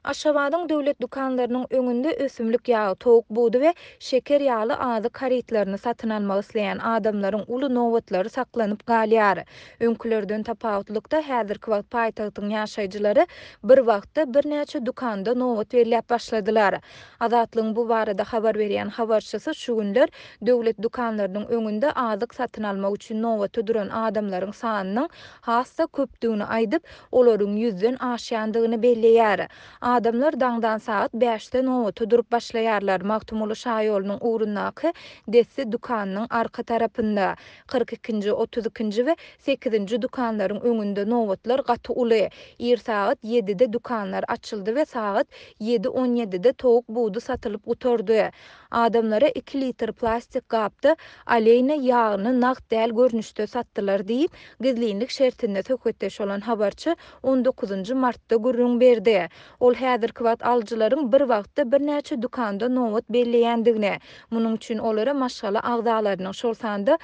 Aşgabadyň döwlet dükanlarynyň öňünde ösümlik ýagy, towuk budy we şeker ýaly azyk harytlaryny satyn almak isleýän adamlaryň uly nobatlary saklanyp galýar. Öňkülerden tapawutlykda, häzirki wagt paýtagtyň ýaşaýjylary bir wagtda birnäçe dükanda nobat belläp başladylar. Azatlygyň bu barada habar berýän habarçysy şu günler döwlet dükanlarynyň öňünde azyk satyn almak üçin nobata duran adamlaryň sanynyň has-da köpdügini aýdyp, olaryň ýüzden aşýandygyny belleýär. Adamlar daňdan sagat bäşde nobata durup başlaýarlar, Magtymguly şaýolunyň ugrundaky Desse dükanynyň arka tarapynda, 42-nji, 32-nji we sekizinji dükanlaryň öňünde nobatlar gaty uly. Ir sagat ýedide dükanlar açyldy we sagat ýedi on ýedide towuk budy satylyp gutardy. Adamlara iki litr plastik gapda oleýna ýagyny nagt däl görnüşde satdylar diýip, gizlinlik şertinde söhbetdeş bolan habarçy on dokuzynjy martda gürrüň berdi. Ol häzirki wagt alyjylaryň bir wagtda birnäçe dükanda nobat belleýändigini, munuň üçin olara maşgala agzalarynyň, şol sanda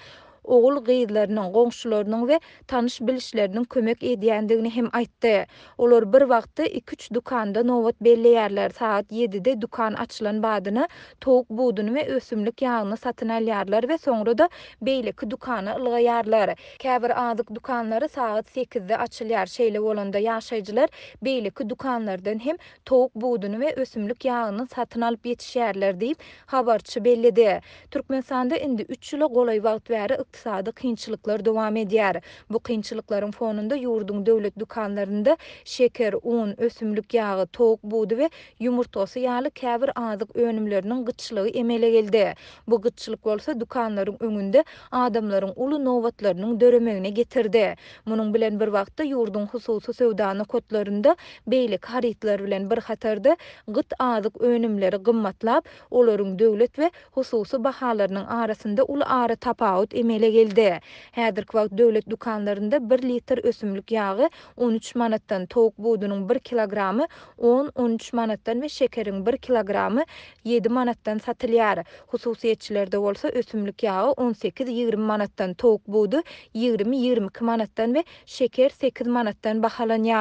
ogul-gyzlarynyň, goňşularynyň we tanyş-bilişleriniň kömek edýändigini hem aýtdy. Olar bir wagtda iki-üç dükanda nobat belleýärler, sagat ýedide dükan açylan badyna towuk buduny we ösümlik ýagyny satyn alýarlar we soňra-da beýleki dükana ylgaýarlar. Käbir azyk dükanlary sagat sekizde açylýar, şeýle bolanda ýaşaýjylar beýleki dükanlardan hem towuk buduny we ösümlik ýagyny satyn alyp ýetişýärler diýip, habarçy belledi. Türkmenistanda indi üç ýyla golaý wagt bäri ykdysady kynçylyklar dowam edýär. Bu kynçylyklaryň fonunda ýurduň döwlet dükanlarynda şeker, un, ösümlik ýagy, towuk budy we ýumurtgasy ýaly käbir azyk önümleriniň gytçylygy emele geldi. Bu gytçylyk bolsa dükanlaryň öňünde adamlaryň uly nobatlarynyň döremegine getirdi. Munuň bilen bir wagtda ýurduň hususy söwda nokatlarynda beýleki harytlar bilen bir hatarda gyt azyk önümleri gymmatlap, olaryň döwlet we hususy bahalarynyň arasynda uly aratapawut emele geldi. Häzirki wagt döwlet dükanlarynda bir litr ösümlik ýagy 13 manatdan, towuk budunyň bir kilogramy 10-13 manatdan we şekeriň bir kilogramy ýedi manatdan satylýar. Hususyýetçilerde bolsa ösümlik ýagy 18-20 manatdan, towuk budy 20-22 manatdan we şeker sekiz manatdan bahalanýar.